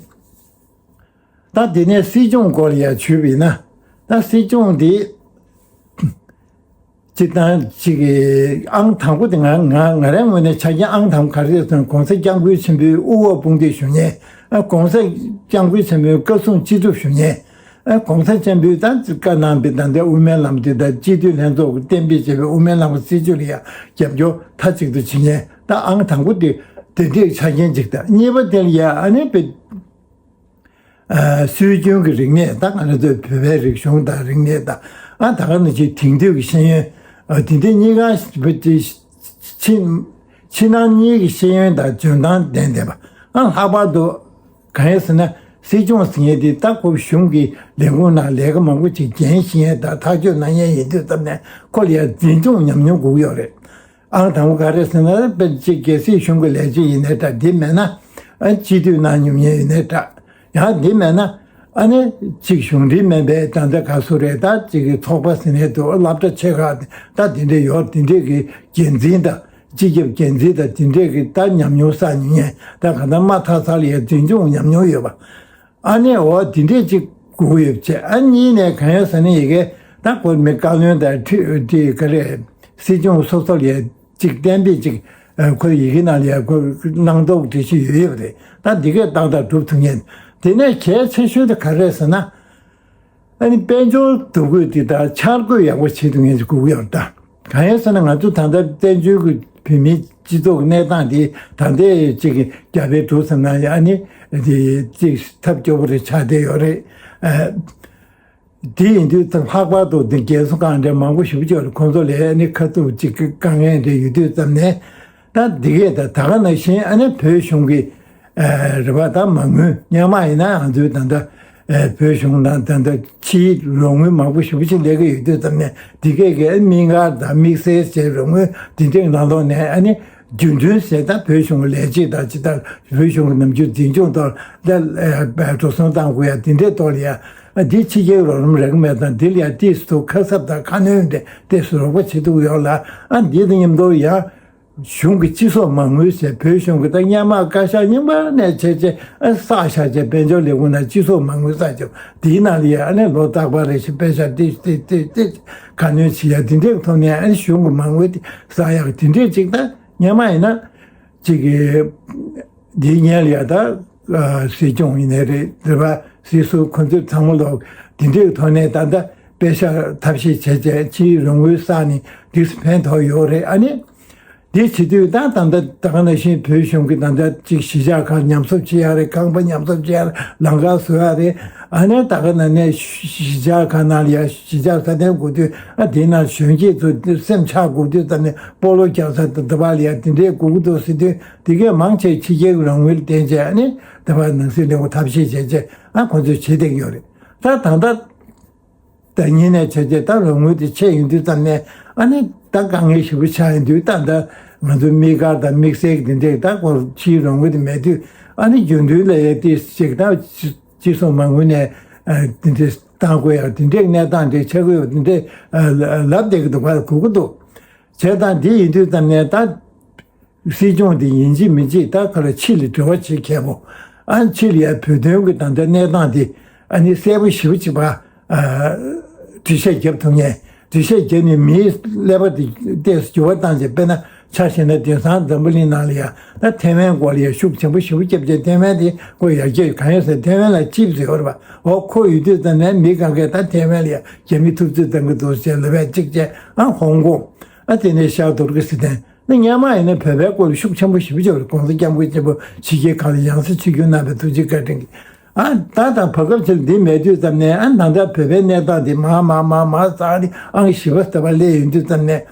ད་དེ་ནས་སྲིད་སྐྱོང་སྐོར་ལ་ཡ་ཞུས་པ་ཡིན་ན། ད་སྲིད་སྐྱོང་དེ། སྤྱིར་བཏང་གཅིག་གི་ཨང་དང་པོ་དེ་ང་ང་ང་རའི་ངོས་ནས་ཆ་རྐྱེན་ཨང་དང་པོ་ག་རེ་རེད་ཟེར་ན། ༸གོང་ས་༸སྐྱབས་མགོན་ཆེན་པོའི་དབུ་འོག་དཔུང་སྡེ་ཞུ་མཁན། ཨ། ༸གོང་ས་༸སྐྱབས་མགོན་ཆེན་པོའི་བཀའ་གསུང་སྤྱི་ཚོགས་ཞུ་མཁན། ཨ། ༸གོང་ས་ཆེན་པོའི་ད་བཀའ་གནང་པའི་ད་ལྟའི་དབུ་མའི་ལམ་དེ་ད་སྤྱི་འཐུས་ལྷན་ཚོགས་ཀྱིས་གཏན་འབེབས་བྱས་པའི་དབུ་མའི་ལམ་གྱི་སྲིད་བྱུས་ལ་ཡང་རྒྱབ་སྐྱོར་མཐའ་གཅིག་ཏུ་བྱེད་མཁན། ད་ཨང་དང་པོ་དེ་དེ་འདྲའི་ཆ་རྐྱེན་གཅིག་དང་། གཉིས་པ་དེ་ལ་ཡང་ཨ་ནི་པའི། ཨ། སྲོལ་རྒྱུན་གྱི་རིག་གནས་དང་། ང་རང་ཚོའི་བོད་པའི་རིག་གཞུང་དང་རིག་གནས་དང་། ཨ། ད་ག་ནང་བཞིན་དེང་དུས་ཀྱི་ཤེས་ཡོན། ཨ། དེ་འདྲ་གཉིས་ཀ་ཕྱི་ཕྱི་ནང་གཉིས་ཀྱི་ཤེས་ཡོན་དང་འཇོན་ཐང་ལྡན་བསྡད་པ། ཨ། ལྷག་པར་དུ་གང་ཡིན་ཟེར་ན། སྲིད་སྐྱོང་ཟེར་མཁན་དེ་ད་ཁོ་གཞུང་གི་ལས་ཁུངས་ནང་ལས་ཀ་མང་པོ་ཅིག་འགན་ཞིག་ཡིན་དང་ཐག་གཅོད་གནང་མཁན་ཡིན་དུས་ཙམ་ནས། ཁོ་ལ་ཡང་འཛིན་སྐྱོང་ཉམས་མྱོང་དགོས་ཀྱི་ཡོད་རེད། ཨང་དང་པོ་ག་རེ་ཟེར་ན། དཔེར་ན་ཅིག་རྒྱལ་སྲིད་གཞུང་གི་ལས་བྱེད་ཡིན་ནའི་འདྲ། དེ་མེད་ན། ཨ། སྤྱི་འཐུས་གནང་མྱོང་མཁན་ཡིན་ནའི་འདྲ། ཡང་དེ་མེད་ན། ཨ་ནི་ཅིག་གཞུང་འབྲེལ་མིན་པའི་ད་ལྟ་ག་སུ་རེད། ད་ཅིག་གི་ཚོགས་པ་ཟེར་ནའི་འདུག་སློབ་གྲྭ་ཆེ་ཁག་ད་དེ་འདྲ་ཡོད། དེ་འདྲས་ཀྱི་འགན་འཛིན་དང་། སྤྱི་ཁྱབ་འགན་འཛིན་དང་། དེ་འདྲས་ཀྱི་ད་ཉམས་མྱོང་བསགས་མྱོང་མཁན། ད་གང་ལྟར་མ་མཐའ་མཚམས་ལ་ཡང་འཛིན་སྐྱོང་ཉམས་མྱོང་ཡོད་པ། ཨ་ནི་འོ་དེ་འདྲས་ཅིག་དགོས་ཡོད་པ་བྱས། ཨ། གཉིས་ནས་གང་ཡོད་ཟེར་ན། ཡི་གེ་ད་ཁོ་མི་བཀའ་བློན་དང་ཁྲི་དེ་ག་རེ། སྲིད་སྐྱོང་སོ་སོ་ལ་ཡ་ཅིག་གཏན་འབེབས་ཅིག་ཨ། ཁོ་ཡི་གེ་ནང་ལ་ཡ་ཁོ་གནང་ཐོག་འགྲེལ་བཤད་ཡོད་ཡོད་པ་རེད། ད་འདི་གས་ཏག་ཏག་སྒྲུབ་ཐུབ་མཁན། དེ་ནས་གལ་ཆེ་ཤོས་དེ་ག་རེ་རེད་ཟེར་ན། ཨ་ནི་དཔལ་འབྱོར་འདུ་འགོད་དེ་དང་འཆར་འགོད་ཡག་པོ་བྱེད་ཐུབ་མཁན་ཅིག་དགོས་ཀྱི་ཡོད་རེད་ད། གང་ཡིན་ཟེར་ན། ང་ཚོ་ད་ལྟ་བཙན་བྱོལ་གྱི་བོད་མིའི་སྤྱི་ཚོགས་ཀྱི་གནས་སྟངས་དེ་ད་ལྟའི་ཅིག་རྒྱ་བལ་འབྲུག་ཙམ་ནང་ཡང་ཨ་ནི་དེ་ཅིག་ཐབས་སྐྱོ་པོ་རེ་ཆགས་བསྡད་ཡོད་རེད། ཨ། དེ་ཡིན་དུས་ཙམ། ལྷག་པར་དུ་འདི་རྒན་གསོ་ཁང་འདྲ་མང་པོ་ཞེ་པོ་ཅིག་ཡོད་རེད། ཁོང་ཚོ་ལ་ཨ་ནི་ཁ་ཐུག་ཅིག་དཀའ་ངལ་འདྲ་ཡོད་དུས་ཙམ་ནས། ད་འདི་གས་ད་ད་ག་ནང་བཞིན་ཨ་ནི་བོད་གཞུང་གི་ཨ་རེད་པ། ད་མ་དངུལ་སྔོན་མ་ཡིན་ན་ང་ཚོའི་ད་ལྟ་ཨ་བོད་གཞུང་ནང་ད་ལྟ་ཕྱིའི་རོགས་དངུལ་མང་པོ་ཞེ་པོ་ཅིག་སླེབས་ཀྱི་ཡོད་དུས་ཙམ་ནས། འདི་གས་ཀྱི་ཨ་དམིགས་བཀར་དང་དམིགས་བསལ་བྱས་རོགས་དངུལ་འདི་འདྲའི་ནང་ལོགས་ནས་ཨ་ནི། རྒྱུན་མཐུད་བྱས། ད་བོད་གཞུང་གི་ལས་བྱེད་དང་ཇི་ལྟར་བོད་གཞུང་གི་ནམ་རྒྱུན་འཛིན་སྐྱོང་ཐོག་ལ་ཨ་འགྲོ་སོང་གཏང་དགོས་ཡ་དེ་འདྲའི་ཐོག་ལ་ཡ། ཨ། འདི་ཕྱི་རྒྱལ་རོགས་རམ་རག་གི་མེད་དང་། འདི་ལ་ཡ་ཏོག་ཙམ་ཁ་གསབ་དང་ཁ་སྣོན་འདྲ་ཏོག་ཙམ་རོགས་པ་བྱེད་ཐུབ་ཡོད་ལ། ཨ། འདི་དང་མཉམ་དུ་ཡང་གཞུང་གི་སྤྱི་ཚོགས་མ་དངུལ་བྱས། བོད་གཞུང་གི་ད་སྔོན་མ་བཀའ་ཤག་རྙིང་པ་ནས་བྱས་བྱས། ཨ། བསགས་བཞག་བྱས། དཔལ་འབྱོར་ལས་ཁུངས་ནང་སྤྱི་ཚོགས་མ་དངུལ་བསགས་བྱས། དེའི་ནང་ལ་ཡ་ཨ་ནི་ལོ་རྟག་པར་རེ་བཞིན་པད་ཤག་ཏོག་ཙམ་ཏོག་ཙམ་ཏོག་ཙམ་ཁ་སྣོན་བྱེད་ཡ། དེ་འདྲའི་ཐོག་ནས་ཨ་ནི་གཞུང་གི་མ་དངུལ་དེ་བསགས་ཡག་དེ་འདྲས་ཅིག་ད་སྔོན་མ་ཡིན་ན། གཅིག་གིས་འདིའི་སྔོན་ལ་ཡ་ད་ཨ་སྲིད་སྐྱོང་ཡིན་ནའི་རེད། རེད་པ། སྲིད་ཟུར་ཁོང་ཚོས་ཚང་མ་ལོག་དེ་འདྲའི་ཐོག་ནས་ད་ལྟ་པད་ཤག་ཐབས་ཤེས་བྱས་བྱས། ཕྱིའི་རོགས་དངུལ་བསགས་ནས་འདི་ཕན་ཐོགས་ཡོད་རེད། ཨ་ནི་འདི་བྱེད་དུས་ད་ད་ལྟ་ད་ག་ནང་བཞིན་བོད་གཞུང་གི་ད་ལྟ་གཅིག་གཞིས་ཆགས་ཁག་ཉམས་གསོ་བྱེད་ཡག་རེད། ཁང་པ་ཉམས་གསོ་བྱེད་ཡག་རེད། ལམ་ཁ་བཟོ་ཡག་རེད། ཨ་ནི་ད་ག་ནང་ནས་གཞིས་ཆགས་ཁག་ནང་ལ་ཡ་གཞིས་ཆགས་སྲ་བརྟན་དགོས་དུས། ཨ། དེ་ནང་གཞོན་སྐྱེས་ཚོ་སེམས་ཆགས་དགོས་དུས་ཙམ་ནས་སྤོ་ལོ་རྒྱག་ས་དང་། དེ་བ་ལ་ཡ་དེ་འདྲའི་དགོས་ཀྱི་འདུག་ཟེར་དུས། དེ་གས་མང་ཆེ་ཕྱི་རྒྱལ་གྱི་རོགས་དངུལ་བརྟེན་བྱས། ཨ་ནི་དེ་བ་ནང་སྲིད་ལས་ཁུངས་ཐབས་ཤེས་བྱས་བྱས། ཨ། ཁོང་ཚོས་བྱེད་བསྡད་ཀྱི་ཡོད་རེད། ད་ད་ལྟ་ད་ཉིན་ནས་བྱས་བྱས་ད་རོགས་དངུལ་དེ་ཆད་ཡོང་དུས་ཙམ་ནས། ཨ་ནི་ད་དཀའ་ངལ་ཞེ་པོ་ཆགས་ཡོང་དུས། ད་ད་ང་ཚོ་དམིགས་བཀར་དང་དམིགས་བསལ་གྱི་དེ་འདྲས་ད་ཁོ་ཕྱིའི་རོགས་དངུལ་དེ་མེད་དུས། ཨ་ནི་རྒྱུན་མཐུད་ལ་ཡ་ཏོག་ཙམ་ཅིག་ད་སྤྱི་ཚོགས་མ་དངུལ་ནས་ཨ་དེ་འདྲས་གཏང་དགོས་ཡ་དེ་འདྲས་གནས་སྟངས་དེ་ཆགས་ཀྱི་ཡོད། དེ་འདྲས་ཨ་ལབ་བསྡད་ཀྱི་འདུག་པ། གོ་གི་འདུག་བྱས་ཙང་དེ་ཡིན་དུས་ཙམ་ནས་ད། སྲིད་སྐྱོང་དེ་ཡིན་གཅིག་མིན་གཅིག་ད་ག་ལ་ཕྱི་ལ་འབྲེལ་བ་བྱེད་མཁས་པོ། ཨ། ཕྱི་ལ་ཡ་བོད་དོན་གྱི་ད་ལྟ་གནས་སྟངས་དེ་ཨ་ནི་གསལ་པོ་ཞེ་པོ་ཅིག་པ། ཨ། འགྲེལ་བཤད་རྒྱབ་ཐུབ་མཁན། འགྲེལ་བཤད་རྒྱབ་ནས་མིའི་ཀླད་པ་དེ་ཏོག་ཙམ་འགྱུར་བ་བཏང་བྱས། དཔེར་ན་ཆ་བཞག་ན་དེང་སང་འཛམ་བུ་གླིང་ནང་ལ་ཡ་ད་ཐའེ་ཝན་སྐོར་ལ་ཡ་ཤུགས་ཆེན་པོ་ཞེ་པོ་བརྒྱབ་བྱས། ཐའེ་ཝན་དེ་ཁོ་ཡར་རྒྱས་གང་ཡོད་ཟེར། ཐའེ་ཝན་ལ་ཅིབ་ཟེར་བ་རེད་པ། འོ་ཁོ་ཡོད་དུས་ཙམ་ནས་མི་གང་གས་ད་ཐའེ་ཝན་ལ་ཡ་རྒྱ་མི་ཐུབ་ཚོད་གཏང་གི་འདུག་ཟེར་ལབ་པ་གཅིག་བྱས། ཨ། ཧོང་ཀོང་། ཨ། དེ་ནས་ཤར་ཏུར་ཀི་སི་ཐན། ནི་སྔོན་མ་ཡིན་ན་བོད་པའི་སྐོར་ལ་ཤུགས་ཆེན་པོ་ཞེ་པོ་ཅིག་ཡོད་རེད། ༸གོང་ས་༸སྐྱབས་མགོན་ཆེན་པོ་ཕྱི་རྒྱལ་ཁག་ལ་ཡང་སེ་ཆིབས་བསྒྱུར་གནང་བའི་ཐུགས་རྗེ་བཀའ་དྲིན་གྱིས། ཨ། ད་ལྟ་བར་སྐབས་ཅིག་འདི་མེད་དུས་ཙམ་ནས། ཨ། ད་ལྟ་བོད་པའི་གནས་སྟངས་འདི་མར་མར་མར་མར་ཟགས་ནས་ཨང་བཞི་པ་ཟེར་བ་སླེབས་ཡོང་དུས་ཙམ་ནས།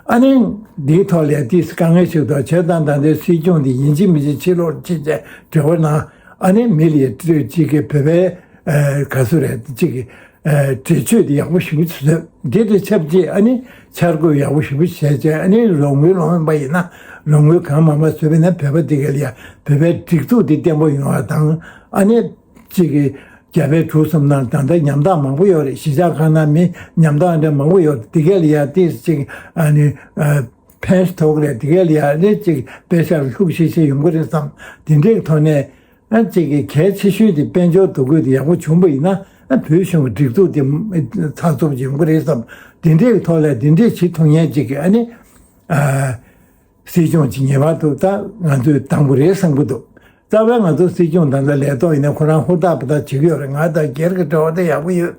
ཨ་ནི་འདིའི་ཐོག་ལ་ཏོག་ཙམ་དཀའ་ངལ་ཞིག་འདུག་བྱས་ཙང་ད་ལྟའི་སྲིད་སྐྱོང་འདི་ཡིན་གཅིག་མིན་གཅིག་ཕྱི་ལོགས་ཕྱིན་བྱས་འབྲེལ་བ་གནང་། ཨ་ནི་མི་ལ་སྤྲོད་ཅིག་གི་བོད་པའི་ཨ་ག་ཚོད་རེད་ཅིག་གི་ཨ་འགྲེལ་བརྗོད་དེ་ཡག་པོ་ཞེ་པོ་ཅིག་བཟོས། དེ་དང་ཆབས་ཅིག་ཨ་ནི་འཆར་འགོད་ཡག་པོ་ཞེ་པོ་བྱས་བྱས། ཨ་ནི་རོགས་དངུལ་སློང་པ་ཡིན་ན། རོགས་དངུལ་གང་མང་མང་བཟོས་པ་ཡིན་ན། བོད་པ་དེ་ག་ལ་ཡ་བོད་པའི་སྒྲིག་འཛུགས་དེ་བརྟན་པོ་ཡོང་བ་དང་། ཨ་ནི་ཅིག་གི་རྒྱ་བལ་འབྲུག་གསུམ་ནང་ད་ལྟ་ཉམ་ཐག་མང་པོ་ཡོད་རེད། གཞིས་ཆགས་ཁག་ནང་མི་ཉམ་ཐག་འདྲ་མང་པོ་ཡོད་རེད། དེ་ག་ལ་ཡ་ཏོག་ཙམ་ཅིག་ཨ་ནི་ཨ་ཕན་ཐོགས་རེད། དེ་ག་ལ་ཡ་ཨ་ནི་ཅིག་པད་ཤག་ལ་ལྷུག་ཤིག་ཤིག་ཡོང་གི་རེད་བསམ། དེ་འདྲའི་ཐོག་ནས། ཨ་གཅིག་གི་གལ་ཆེ་ཤོས་དེ་དཔལ་འབྱོར་འདུ་འགོད་དེ་ཡག་པོ་བྱུང་པ་ཡིན་ན། ཨ་བོད་གཞུང་གི་སྒྲིག་འཛུགས་དེ་ཚགས་ཚུད་པོ་ཡོང་གི་རེད་བསམ། དེ་འདྲའི་ཐོག་ལ་དེ་འདྲའི་བྱེད་ཐུབ་མཁན་གཅིག་གི་ཨ་ནི་ཨ་སྲིད་སྐྱོང་གཅིག་ངེས་པར་དུ་ད་ང་ཚོས་བཏང་དགོས་རེད་བསམ་གྱི་འདུག་རྩ་བའི་ང་ཚོ་སྲིད་སྐྱོང་དང་ད་ལས་ཐོག་ཡིན་ན་ཁོ་རང་ཧུར་ཐག་པ་ཐག་བྱེད་ཀྱི་ཡོད་རེད། ང་དང་སྒེར་གྱི་འབྲེལ་བ་དེ་ཡག་པོ་ཡོད།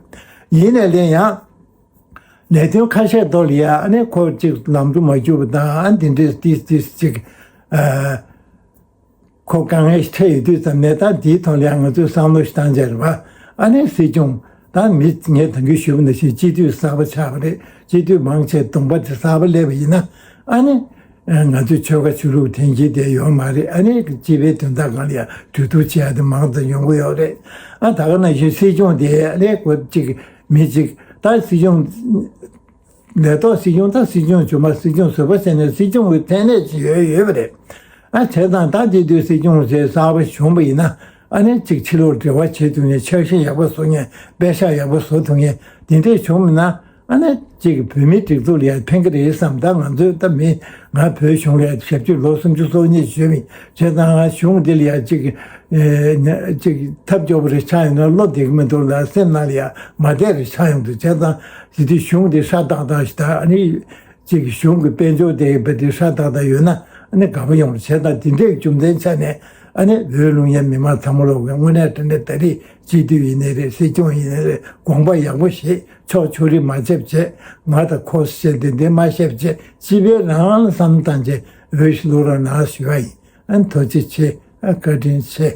ཡིན་ནའི་ལན་ཡང་ལས་དོན་ཁ་ཤས་ཐོག་ལ་ཡ་ཨ་ནི་ཁོ་གཅིག་ལམ་འགྲོ་མ་བཅུག་པ་དང་ཨ་འདི་འདྲས་ཏིས་ཏིས་གཅིག་ཨ། ཁོ་དཀའ་ངལ་འཕྲད་ཡོད་དུས་ཙམ་ནས་ད་འདིའི་ཐོག་ལ་ཡང་ང་ཚོས་བསམ་བློ་ཞིག་བཏང་བྱས་རེད་པ། ཨ་ནི་སྲིད་སྐྱོང་ད་མི་ངས་ད་གིན་ཞུས་པ་ནང་བཞིན་སྤྱི་འཐུས་གསར་པ་ཆགས་པ་རེད། སྤྱི་འཐུས་མང་ཆེ་གདོང་པ་དེ་གསར་པ་སླེབས་པ་ཡིན་ན་ཨ་ནི་ང་ཚོའི་ཆོལ་ཁ་ཆོས་ལུགས་འཐེན་འཁྱེར་དེ་ཡོད་མ་རེད། ཨ་ནི་སྤྱི་པའི་དོན་དག་སྒང་ལ་ཡང་གྲོས་བསྡུར་བྱེད་ཡ་དེ་མང་ཙམ་ཡོང་གི་ཡོད་རེད། ཨ་ད་ག་ནང་བཞིན་སྲིད་སྐྱོང་དེ་ཨ་ནི་ཁོ་གཅིག་མི་གཅིག་ད་སྲིད་སྐྱོང་ལས་ཐོག་སྲིད་སྐྱོང་དང་སྲིད་སྐྱོང་བྱུང་མ་སྲིད་སྐྱོང་ཟུར་པ་བྱས་ནས་སྲིད་སྐྱོང་གི་མཚན་གནས་ཅིག་ཡོད་ཡོད་པ་རེད། ཨ་བྱས་ཙང་ད་དེ་དུས་སྲིད་སྐྱོང་ཞེས་གསར་པ་བྱུང་བ་ཡིན་ན་ཨ་ནི་གཅིག་ཕྱི་ལོགས་འབྲེལ་བ་བྱེད་ཐུབ་མཁན། ཕྱག་བཞེས་ཡག་པོ་བཟོ་མཁན། པད་ཤག་ཡག་པོ་བཟོ་ཐུབ་མཁན་དེ་འདྲས་བྱུང་མིན་ན་ཨ་ནི་གཅིག་བོད་མིའི་སྒྲིག་འཛུགས་ལ་ཡང་ཕན་གི་རེད་བསམ། ད་ང་ཚོས་ད་མི་ང་བོད་གཞུང་ལ་ཞབས་ཕྱི་ལོ་སུམ་ཅུ་སོ་གཉིས་བྱས་མི་བྱས་ཙང་ང་གཞུང་འདི་ལ་ཡང་གཅིག་ཨེ་ཉ་གཅིག་ཐབས་སྐྱོ་པོ་རེ་ཆགས་ཡོང་ན་བློ་བདེ་གི་མི་འདུག་ལ་སེམས་ནང་ལ་ཡང་མ་བདེ་རེ་ཆགས་ཡོང་འདུག་བྱས་ཙང་དེ་དུས་གཞུང་འདི་ཧྲ་ཏག་ཏག་ཞིག་དང་ཨ་ནི་གཅིག་གཞུང་གི་དཔལ་འབྱོར་དེ་བ་དེ་ཧྲ་ཏག་ཏག་ཡོད་ན་ཨ་ནི་དགའ་པོ་ཡོང་བ་བྱས་ཙང་དེ་འདྲའི་རྒྱུ་མཚན་ཆ་ནས་ཨ་ནི་བོད་ལུང་ཡ་མི་མང་ཚང་མ་ལོག་གི་དངོས་གནས་དྲང་གནས་ད་རེས་སྤྱི་འཐུས་ཡིན་ནའི་རེད། སྲིད་སྐྱོང་ཡིན་ནའི་རེད། དགོངས་པ་ཡག་པོ་བཞེས། ཕྱོགས་ཕྱོགས་རིས་མ་བྱེད་བྱས། ང་དང་ཁོ་བཤད་དེ་འདི་མ་བཤད་བྱས། སྤྱི་པའི་རང་བསམ་བཏང་བྱས་འོས་ཤིག་བླུག་རོགས་གནང་ཞུ་བ་ཡིན། ཨ་ཐུགས་རྗེ་ཆེ། ཨ་བཀའ་དྲིན་ཆེ།